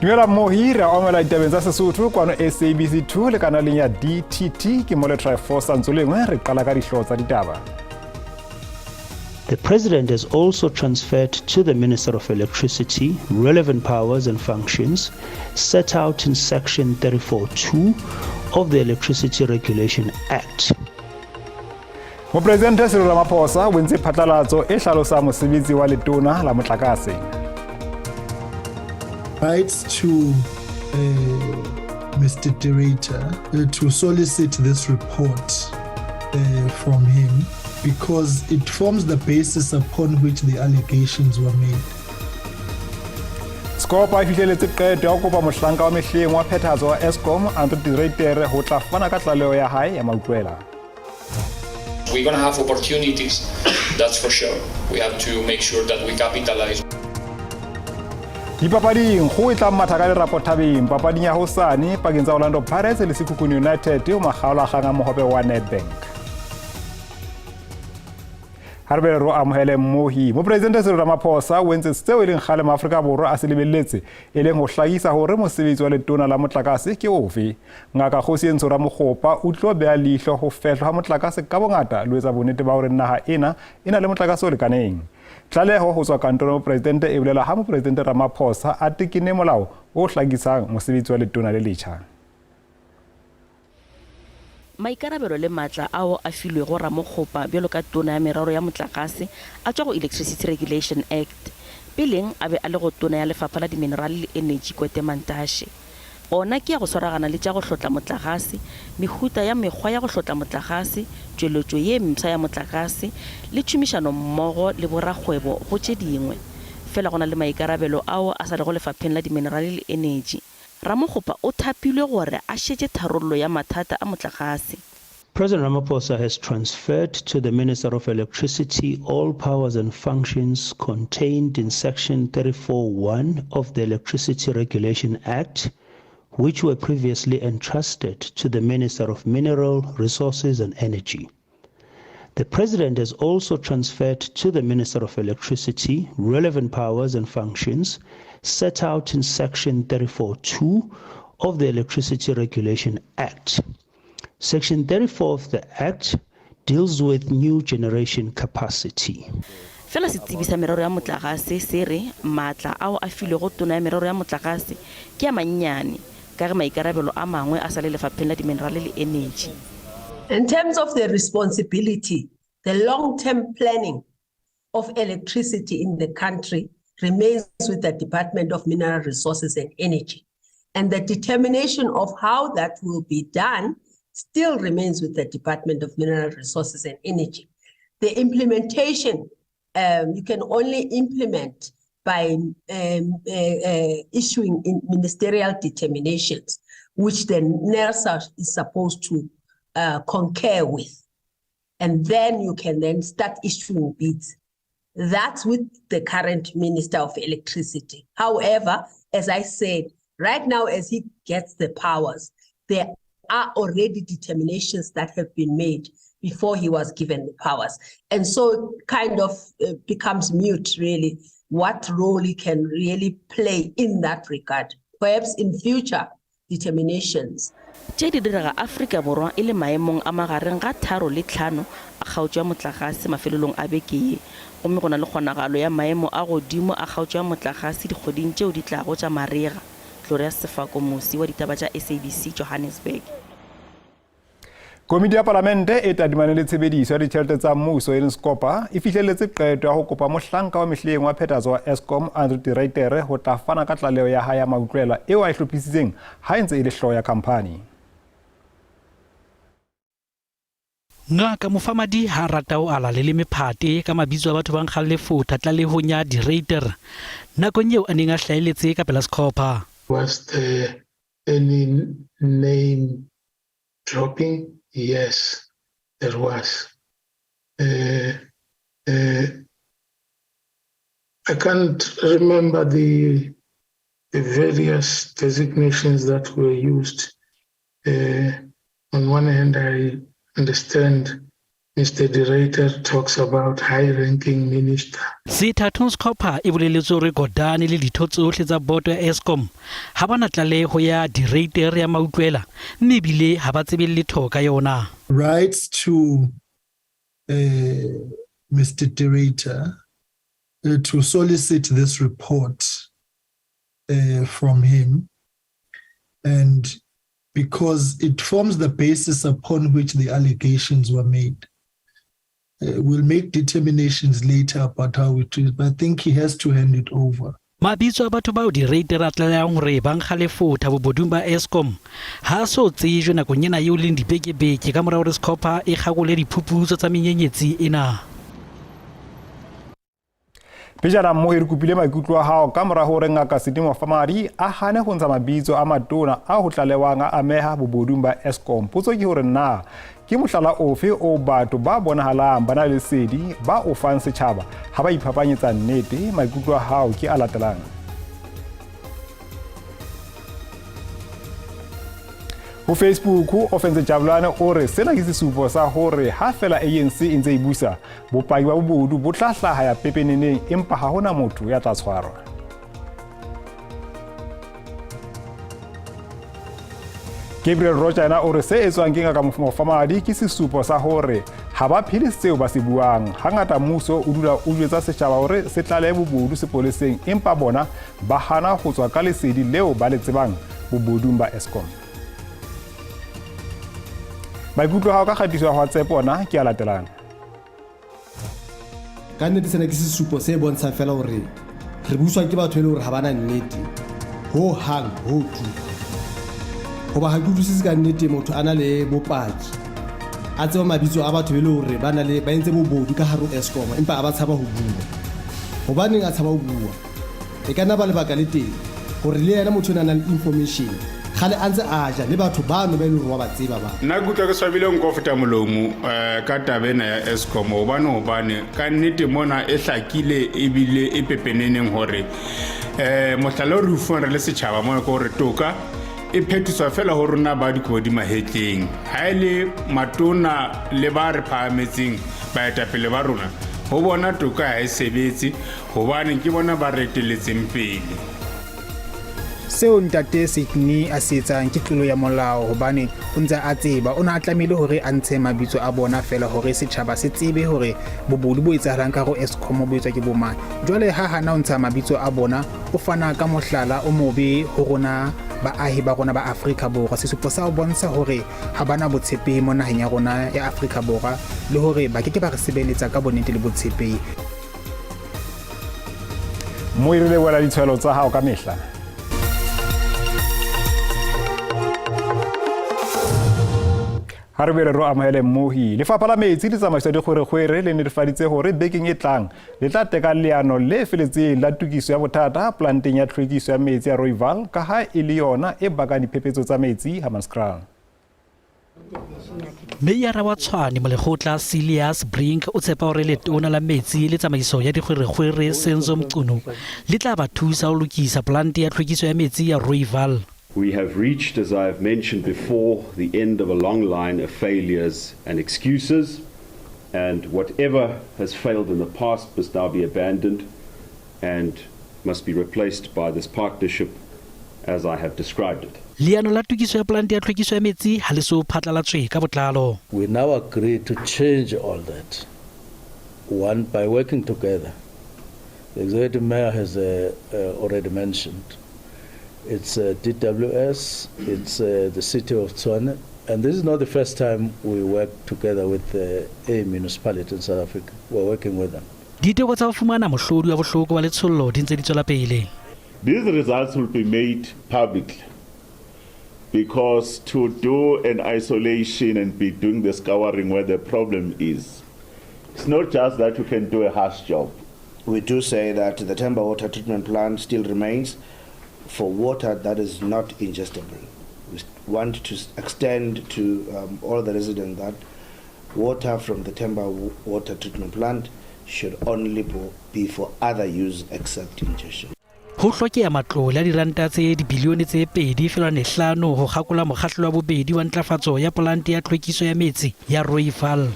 Dumela mmohi, re amogela ditabeng tsa Sesotho kwano SABC 2 le kanaleng ya DTT. Ke mole Triforce ntso lengwe. Re qala ka dihlooho tsa ditaba. The President has also transferred to the Minister of Electricity relevant powers and functions set out in Section 34.2 of the Electricity Regulation Act. Mopresidente Cyril Ramaphosa o entse phatlalatso e hlalosang mosebetsi wa letona la motlakase. Writes to Mr. De Ruyter to solicit this report from him because it forms the basis upon which the allegations were made. Scopa e fihleletse qeto ya ho kopa mohlanka wa mehleng wa phethahatso wa Eskom, Andre de Ruyter, ho tla fana ka tlaleho ya hae ya mautlwela. We're going to have opportunities, that's for sure. We have to make sure that we capitalize. Dipapading, kgoho e tla matha ka lerapo thabeng papading ya hosane pakeng tsa Orlando Pirates le Sekhukhune United ho makgaolakgang a mohope wa Nedbank. Ha re bele re o amohele mmohi. Mopresidente Cyril Ramaphosa o entse seo e leng kgale maAfrika Borwa a se lebelletse, e leng ho hlakisa hore mosebetsi wa letona la motlakase ke ofe. Ngaka Kgosientsho Ramokgopa o tlo beha leihlo ho fehlwa ha motlakase ka bongata le ho etsa bonnete ba hore naha ena e na le motlakase o lekaneng. Tlaleho ho tswa kantorong ya mopresidente e bolela ha mopresidente Ramaphosa a tekenne molao o hlakisang mosebetsi wa letona le letjha. Maikarabelo le maatla ao a filwego Ramokgopa bjalo ka Tona ya Merero ya Motlakase a tšwa go Electricity Regulation Act. Peleng a be a le go Tona ya Lefapha la Diminerale le Enetši Kwete Mantashe. Ona ke ya go swaragana le tša go hlotla motlakase, mehuta ya mekgwa ya go hlotla motlakase, tšweletšo ye mpsha ya motlakase le tšhomišanommogo le borakgwebo go tše dingwe. Fela go na le maikarabelo ao a sa lego Lefapheng la Diminerale le Enetši. Ramokgopa o thapilwe gore a šetše tharollo ya mathata a motlakase. President Ramaphosa has transferred to the Minister of Electricity all powers and functions contained in Section 34.1 of the Electricity Regulation Act, which were previously entrusted to the Minister of Mineral Resources and Energy. The President has also transferred to the Minister of Electricity relevant powers and functions set out in Section 34.2 of the Electricity Regulation Act. Section 34 of the Act deals with new generation capacity. Fela setsebi sa merero ya motlakase se re maatla ao a filwego Tona ya Merero ya Motlakase ke a mannyane ka ge maikarabelo a mangwe a sa le Lefapheng la Diminerale le Enetši. In terms of the responsibility, the long-term planning of electricity in the country remains with the Department of Mineral Resources and Energy. And the determination of how that will be done still remains with the Department of Mineral Resources and Energy. The implementation, you can only implement by issuing in ministerial determinations, which the NERSA is supposed to concur with. And then you can then start issuing bids. That's with the current Minister of Electricity. However, as I said, right now, as he gets the powers, there are already determinations that have been made before he was given the powers. And so it kind of becomes mute, really, what role he can really play in that regard. Perhaps in future determinations. Tše di direga Afrika Borwa e le maemong a magareng ga 3 le 5 a kgaotšo ya motlakase mafelelong a beke ye, gomme go na le kgonagalo ya maemo a godimo a kgaotšo ya motlakase dikgweding tšeo di tlago tša marega. Gloria Sefako Mosi wa ditaba tša SABC, Johannesburg. Komiti ya Palamente e tadimane le tshebediso ya ditjhelete tsa mmuso, e leng Scopa, e fihlelletse qeto ya ho kopa mohlanka wa mehleng wa phethahatso wa Eskom, Andre de Ruyter, ho tla fana ka tlaleho ya hae ya mautlwela eo a e hlophisitseng ha e ntse e le hlooho ya khamphani. Ngaka Mufamadi ha rata ho ala le le mephate ka mabitso a batho ba nkgang lefotha tlalehong ya De Ruyter nakong eo a neng a hlahelletse ka pela Scopa. Was there any name dropping? Yes, there was. I can't remember the various designations that were used. On one hand, I understand Mr. De Ruyter talks about high-ranking minister. Sethathong Scopa e boleletse hore Gordhan le ditho tsohle tsa boto ya Eskom ha ba na tlaleho ya De Ruyter ya mautlwela mme ebile ha ba tsebe letho ka yona. Writes to Mr. De Ruyter to solicit this report from him, and because it forms the basis upon which the allegations were made. We'll make determinations later about how we treat it, but I think he has to hand it over. Mabitso a batho bao direite ra tlalehang hore ba nkga lefotha bobodung ba Eskom ha so tsejwe nakong ena eo leng dibekebeke ka mora hore Scopa e kgakole diphuputso tsa menyenyetsi ena. Pejana mmohi re kopile maikutlo a hao ka mora hore Ngaka Sydney Mufamadi a hane ho ntsha mabitso a matona a ho tlalewang a ameha bobodung ba Eskom. Potso ke hore na ke mohlala ofe o batho ba bonahalang ba na le lesedi ba o fang setjhaba ha ba iphapanyetsa nnete? Maikutlo a hao ke a latelang. Ho Facebook, Ofentse Jabulane o re sena ke sesupo sa hore ha fela ANC e ntse e busa, bopaki ba bobodu bo tla hlaha ya pepeneneng, empa ha hona motho ya tla tshwarwa. Gabriel Rocha yena o re se etswang ke Ngaka Mufamadi ke sesupo sa hore ha ba phele seo ba se buang. Hangata mmuso o dula o jwetsa setjhaba hore se tlalehe bobodu sepoleseng, empa bona ba hana ho tswa ka lesedi leo ba le tsebang bobodung ba Eskom. Maikutlo a hao ka kgatiso ya WhatsApp ona ke a latelang. Ka nnete sena ke sesupo se bontshang fela hore re buswa ke batho e le hore ha ba na nnete ho hang ho tu. Hoba ha ke utlwisise ka nnete motho a na le bopaki, a tseba mabitso a batho e le hore ba na le ba entse bobodu ka hare ho Eskom, empa a ba tshaba ho bua. Hobaneng a tshaba ho bua? E ka nna ba lebaka le teng hore le yena motho ena a nang le information kgale a ntse a ja le batho bano ba e leng hore wa ba tseba ba. Nna ke utlwa ke swabile nko feta molomo ka taba ena ya Eskom, hobane ka nnete mona e hlakile ebile e pepeneneng hore mohlala o re fuwang re le setjhaba mona ke hore toka e phethiswa fela ho rona ba dikobo di mahetleng. Ha e le matona le ba re phahametseng baetapele ba rona, ho bona toka ha e sebetse hobane ke bona ba re eteletseng pele. Seo ntate Sydney a se etsang ke tlolo ya molao, hobane o ntse a tseba o ne a tlamehile hore a ntshe mabitso a bona fela hore setjhaba se tsebe hore bobodu bo etsahalang ka ho Eskom bo etswa ke bomang. Jwale ha hana o ntsha mabitso a bona, o fana ka mohlala o mobe ho rona baahi ba rona ba Afrika Borwa. Sesupo sa ho bontsha hore ha bana botshepehi mo naheng ya rona ya Afrika Borwa le hore ba ke ke ba re sebeletsa ka bonnete le botshepehi. Mo e re lebohela ditshwelo tsa hao ka mehla. Ha re boele ro amohele mmohi. Lefapha la Metsi le Tsamaiso ya Dikgwerekgwere le netefaditse hore bekeng e tlang le tla teka leano le feletseng la tokiso ya bothata planteng ya tlhwekiso ya metsi ya Rooiwal, ka ha e le yona e bakang diphephetso tsa metsi Hammanskraal. Meyara wa Tshwane Molekgotla Cilliers Brink o tshepa hore letona la metsi le tsamaiso ya dikgwerekgwere Senzo Mchunu le tla ba thusa ho lokisa plante ya tlhwekiso ya metsi ya Rooiwal. We have reached, as I have mentioned before, the end of a long line of failures and excuses, and whatever has failed in the past must now be abandoned and must be replaced by this partnership as I have described it. Leano la tokiso ya polante ya tlhwekiso ya metsi ha le so phatlalatswe ka botlalo. We now agree to change all that. One, by working together. The executive mayor has already mentioned. It's DWS, it's the city of Tshwane, and this is not the first time we work together with a municipality in South Africa. We're working with them. Diteko tsa ho fumana mohlodi wa bohloko ba letshollo di ntse di tswela pele. These results will be made publicly, because to do an isolation and be doing the scouring where the problem is, it's not just that you can do a harsh job. We do say that the Temba water treatment plant still remains for water that is not ingestible. We want to extend to all the residents that water from the Temba water treatment plant should only be for other use except ingestion. Ho hlokeha matlole a diranta tse dibilione tse 2.5 ho kgakola mokgahlelo wa bobedi wa ntlafatso ya polante ya tlhwekiso ya metsi ya Rooiwal.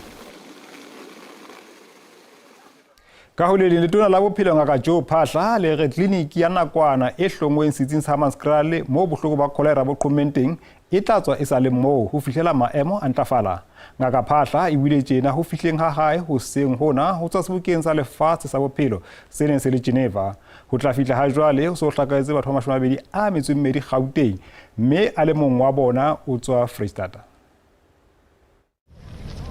Ka ho le leng, letona la bophelo Ngaka Joe Phaahla le re tleliniki ya nakwana e hlongweng setsing sa Hammanskraal moo bohloko ba kholera bo qhommeng teng e tla tswa e sa le moo ho fihlela maemo a ntlafala. Ngaka Phaahla e buile tjena ho fihleng ha hae hoseng hona ho tswa sebokeng sa lefatshe sa bophelo se neng se le Geneva. Ho tla fihla ha jwale ho se ho hlakahetse batho ba 22 Gauteng mme a le mong wa bona o tswa Freistata.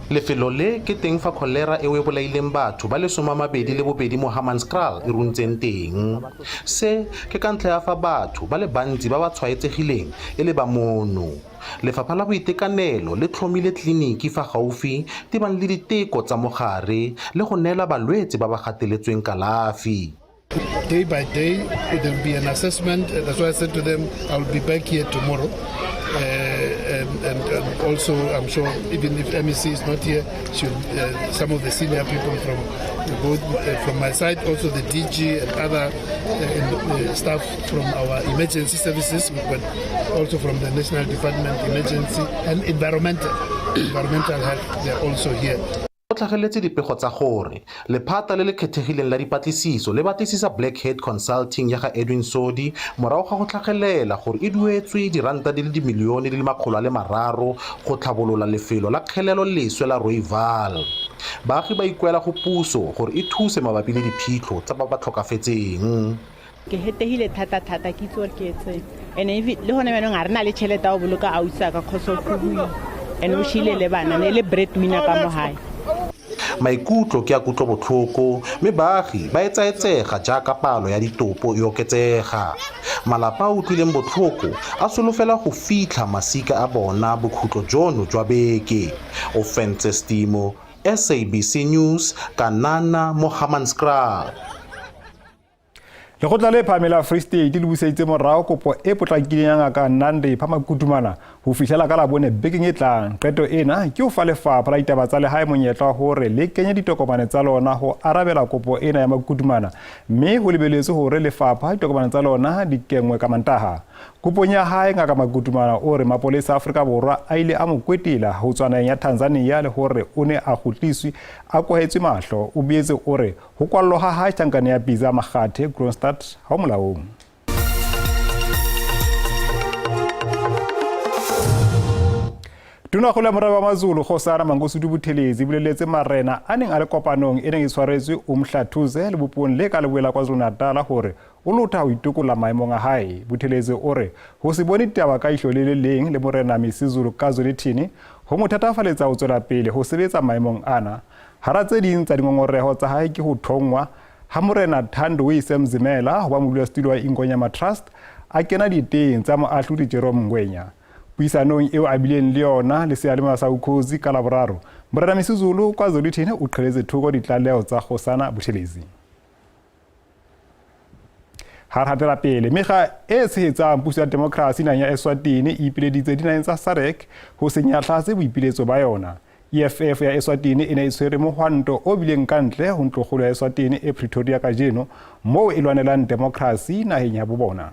Lefelo le ke teng fa kholera eo e bolaileng batho ba le 22 mo Hammanskraal e runtseng teng. Se ke ka ntlha ya fa batho ba le bantsi ba ba tshwaetsegileng e le ba mono. Lefapha la Boitekanelo le tlhomile tleliniki fa gaufi tebang le diteko tsa mogare le go neela balwetse ba ba gateletsweng kalafi. Day by day, there will be an assessment. That's why I said to them, I will be back here tomorrow. And also, I'm sure even if MEC is not here, some of the senior people from both from my side, also the DG and other staff from our emergency services, but also from the National Department Emergency and Environmental Health, they are also here. Go tlhageletse dipego tsa gore lephata le le kgethegileng la dipatlisiso le batlisisa Blackhead Consulting ya ga Edwin Sodi morago ga go tlhagelela gore e duetswe diranta di le dimilione di le 300 go tlhabolola lefelo la kgelelo leswe la Rooiwal. Baagi ba ikuela go puso gore e thuse mabapi le diphitlho tsa ba ba tlhokafetseng. Ke hetegile thata thata ke itse gore ke etseng ene le gone jaanong ga re na le tšhelete ya go boloka ausi ka cause of ene o shile le bana ne le breadwinner ka mo gae. Maikutlo ke a kutlobotlhoko mme baagi ba etsaetsega jaaka palo ya ditopo e oketsega. Malapa a utlwileng botlhoko a solofela go fitlha masika a bona bokhutlo jono jwa beke. Ofentse Stimo, SABC News, Kanana mo Hammanskraal. Lekgotla le phahameng la Free State le buseditse morao kopo e potlakileng ya ngaka Nandipha Magudumana ho fihlela ka Labone bekeng e tlang. Qeto ena ke ho fa lefapha la ditaba tsa lehae monyetla wa hore le kenye ditokomane tsa lona ho arabela kopo ena ya Magudumana, mme ho lebeletswe hore lefapha ditokomane tsa lona di kenngwe ka Mantaha. Kopong ya hae, ngaka Magudumana o re mapolesa a Afrika Borwa a ile a mo kwetela ho tswa naheng ya Tanzania le hore o ne a kgutliswe a kwahetswe mahlo. O boetse o re ho kwallwa ha hae tjhankane ya Biza Makgathe Kroonstad ha ho molaong. Tonakgolo ya morabe wa Mazulu Kgosana Mangosuthu Buthelezi e boleletse marena a neng a le kopanong e neng e tshwaretswe Umhlathuze lebopong le ka leboya la KwaZulu-Natal hore o lotha ho itokolla maemong a hae. Buthelezi o re ho se bone ditaba ka ihlo le le leng le morena Misizulu kaZwelithini ho mo thatafaletsa ho tswela pele ho sebetsa maemong ana. Hara tse ding tsa dingongoreho tsa hae ke ho thonngwa ha morena Thandoise Mzimela ho ba modulasetulo wa Ingonyama Trust a kena diteng tsa moahlodi Jerome Ngwenya. Puisanong eo a bileng le yona le seyalemoya sa Ukhozi ka Laboraro, morena Misuzulu KwaZwelithini o qheletse thoko ditlaleho tsa Kgosana Buthelezi. Ha re hatela pele, mekga e tshehetsang puso ya demokrasi naheng ya Eswatini e ipileditse dinaheng tsa SADC ho se nyahlatse boipiletso ba yona. EFF ya Eswatini e ne e tshwere mohwanto o bileng ka ntle ho ntlokgolo ya Eswatini e Pretoria kajeno, moo e lwanelang demokrasi naheng ya bobona.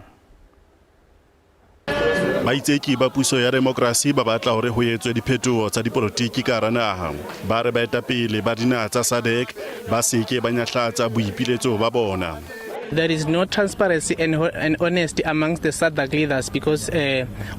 Baitseki ba puso ya demokrasi ba batla hore ho etswe diphetoho tsa dipolotiki ka hara naha. Ba re baetapele ba dinaha tsa SADC ba se ke ba nyahlatsa boipiletso ba bona. There is no transparency and honesty amongst the SADC leaders because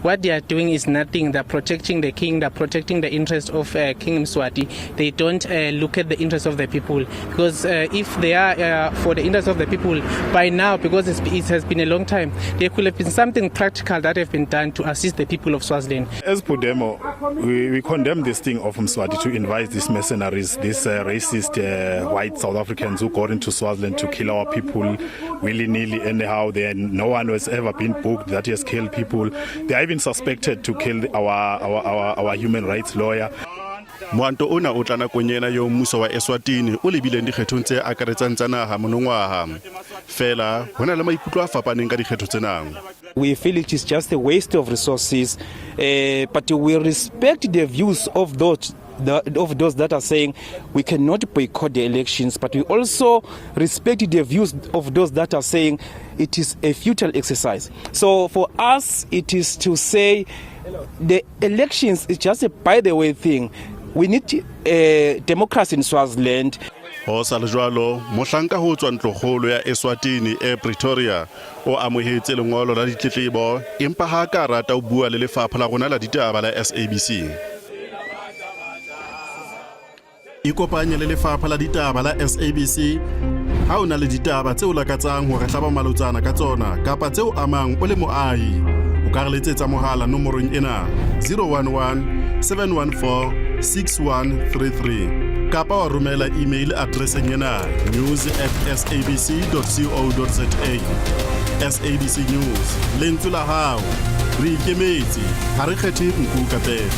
what they are doing is nothing. They're protecting the king, they're protecting the interest of King Mswati. They don't look at the interest of the people because if they are for the interest of the people by now, because it has been a long time, there could have been something practical that have been done to assist the people of Swaziland. As Pudemo, we condemn this thing of Mswati to invite these mercenaries, these racist white South Africans who got into Swaziland to kill our people willy-nilly anyhow. No one has ever been booked that has killed people. They are even suspected to kill our human rights lawyer. Moanto ona o tla nakong ena eo mmuso wa Eswatini o lebileng dikgethong tse akaretsang tsa naha monongwaha. Feela ho na le maikutlo a fapaneng ka dikgetho tsena. We feel it is just a waste of resources, but we respect the views of those that are saying we cannot boycott the elections, but we also respect the views of those that are saying it is a futile exercise. So for us, it is to say the elections is just a by-the-way thing. We need democracy in Swaziland. Ho sa le jwalo, mohlanka ho tswa ntlokgolo ya Eswatini e Pretoria o amohetse lengolo la ditletlebo empa ha a ka rata ho bua le lefapha la rona la ditaba la SABC. Ikopanye le lefapha la ditaba la SABC ha o na le ditaba tse o lakatsang ho re hlaba malotsana ka tsona kapa tse o amang o le moahi. O ka re letsetsa mohala nomorong ena 011 714 6133 kapa wa romela email addresseng ena news at sabc co za. SABC News, lentswe la hao. Re ikemetse, ha re kgethe nku ka pere.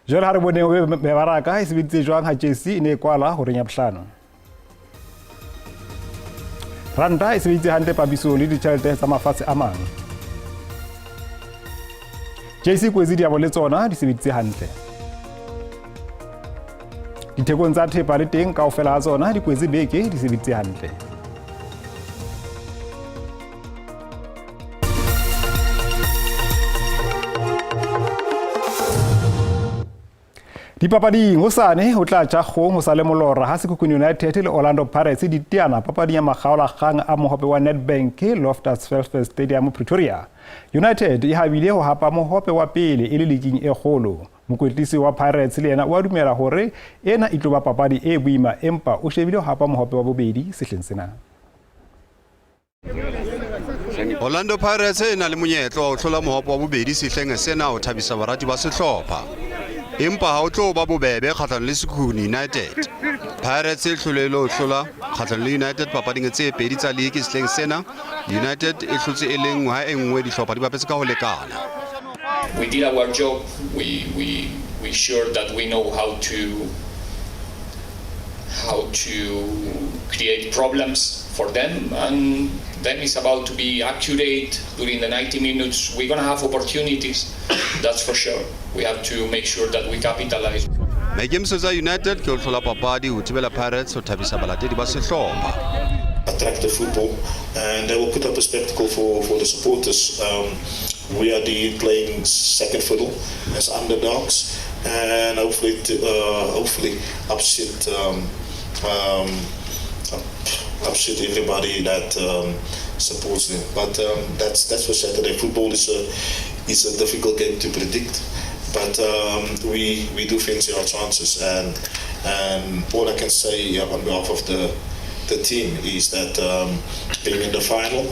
Jwale ha re boneng mebaraka e sebeditse jwang ha JSE e ne e kwala horeng ya bohlano. Ranta e sebeditse hantle papisong le ditjhelete tsa mafatshe a mang. JSE Kwezi diabo le tsona di sebeditse hantle. Dithekong tsa thepa le teng kaofela ha tsona di kwetse beke di sebeditse hantle. Dipapading hosane ho tla tjha kgong ho sa le molora ha Sekhukhune United le Orlando Pirates di teana papading ya makgaolakgang a mohope wa Nedbank Loftus Versfeld Stadium Pretoria. United e habile ho hapa mohope wa pele e le liking e kgolo. Mokwetlisi wa Pirates le yena o a dumela hore ena e tlo ba papadi e boima empa o shebile ho hapa mohope wa bobedi sehleng sena. Orlando Pirates e na le monyetla wa ho hlola mohope wa bobedi sehleng sena ho thabisa barati ba sehlopha. Empa ha o tlo ba bobebe kgahlano le Sekhukhune United. Pirates e hlolehile ho hlola kgahlano le United papading tse pedi tsa league sehleng sena. United e hlotse e le nngwe ha e nngwe dihlopha di bapetse ka ho lekana. We did our job. We sure that we know how to create problems for them, and then it's about to be accurate during the 90 minutes. We're gonna have opportunities, that's for sure. We have to make sure that we capitalize. Maikemisetso a United ke ho hlola papadi ho thibela Pirates ho thabisa balatedi ba sehlopha. Attractive football, and they will put up a spectacle for the supporters. We are the playing second fiddle as underdogs, and hopefully upset everybody that supports them. But that's for Saturday. Football is a difficult game to predict, but we do fancy our chances, and all I can say on behalf of the team is that being in the final,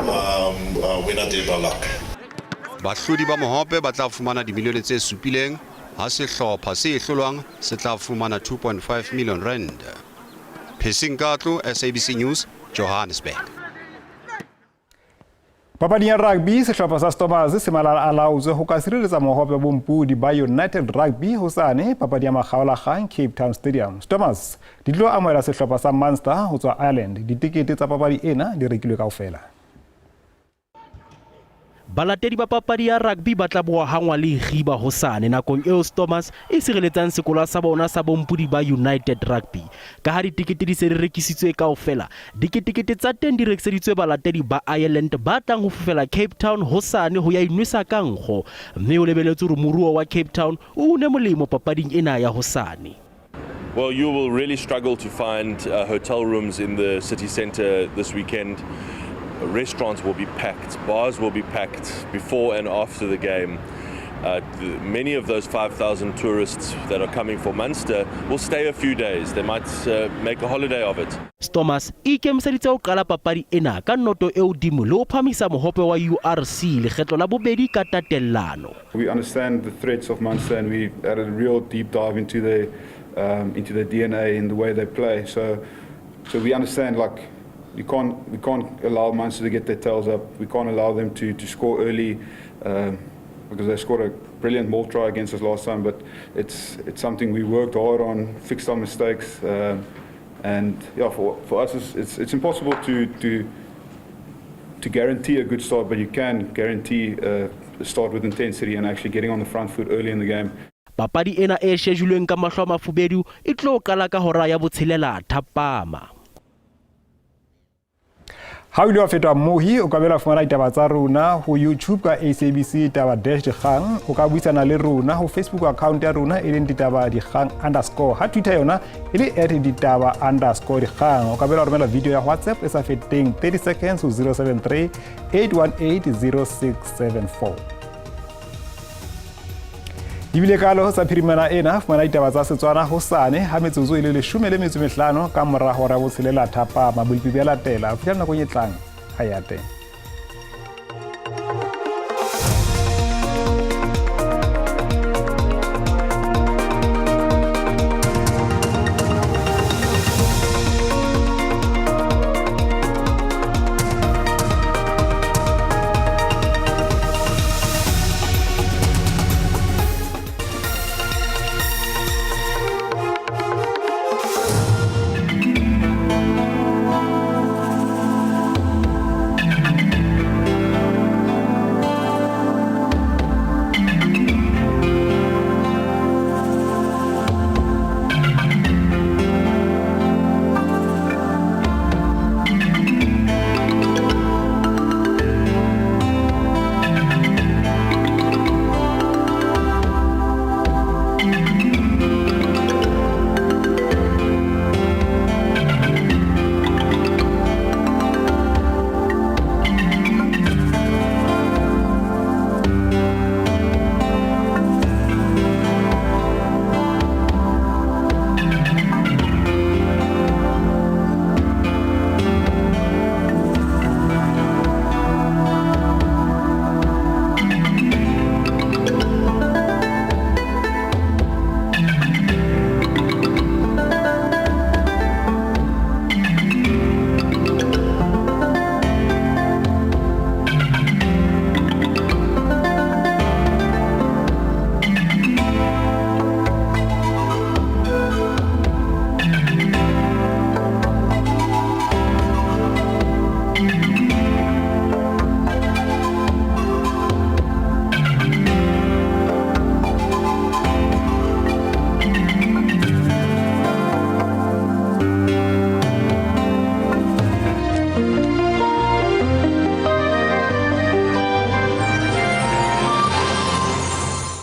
we're not there by luck. Bahlodi ba mohope ba tla fumana dimilione tse supileng ha sehlopha se hlolwang se tla fumana 2.5 million rand. Phesing Katlo, SABC News, Johannesburg. Papading ya rugby, sehlopha sa Stormers se malala a laotswe ho ka sireletsa mohope bompudi ba United Rugby hosane papadi ya makgaolakgang Cape Town Stadium. Stormers di tlo amohela sehlopha sa Munster ho tswa Ireland. Ditekete tsa papadi ena di rekilwe kaofela. Balatedi ba papadi ya rugby ba tla boa hangwa le kgiba hosane nakong eo Stormers e sireletsang sekolo sa bona sa bompudi ba United Rugby. Ka ha ditekete di se di rekisitswe kaofela, diketekete tsa teng di rekiseditswe balatedi ba Ireland ba tlang ho fofela Cape Town hosane ho ya inwesa ka nkgo, mme ho lebeletswe hore moruo wa Cape Town o une molemo papading ena ya hosane. Well, you will really struggle to find hotel rooms in the city centre this weekend. Restaurants will be packed, bars will be packed before and after the game. Many of those 5,000 tourists that are coming for Munster will stay a few days. They might make a holiday of it. Stormers e ikemiseditse ho qala papadi ena ka noto e hodimo le ho phahamisa mohope wa URC lekgetlo la bobedi ka tatellano. We understand the threats of Munster and we had a real deep dive into their DNA and the way they play. So we understand, like, we can't allow Munster to get their tails up. We can't allow them to score early because they scored a brilliant maul try against us last time. But it's something we worked hard on, fixed our mistakes, and yeah, for us it's impossible to guarantee a good start, but you can guarantee a start with intensity and actually getting on the front foot early in the game. Papadi ena e shejulweng ka mahlo a mafubedu e tlo qala ka hora ya botshelela thapama. Ha o ile wa fetwa mmohi, o ka bela fumana ditaba tsa rona ho YouTube ka SABC Taba dash Dikgang. O ka buisana le rona ho Facebook account ya rona e leng ditaba dikgang underscore, ha Twitter yona e le at ditaba underscore dikgang. O ka bela romela video ya WhatsApp e sa feteng 30 seconds ho 073 818 0674. Di bile kalo tsa phirimana ena. Fumana ditaba tsa Setswana hosane ha metsotso e le 15 ka mora hora ya botshelela thapama. Boipibi ya latela ho fihla nakong e tlang. Ha ya teng.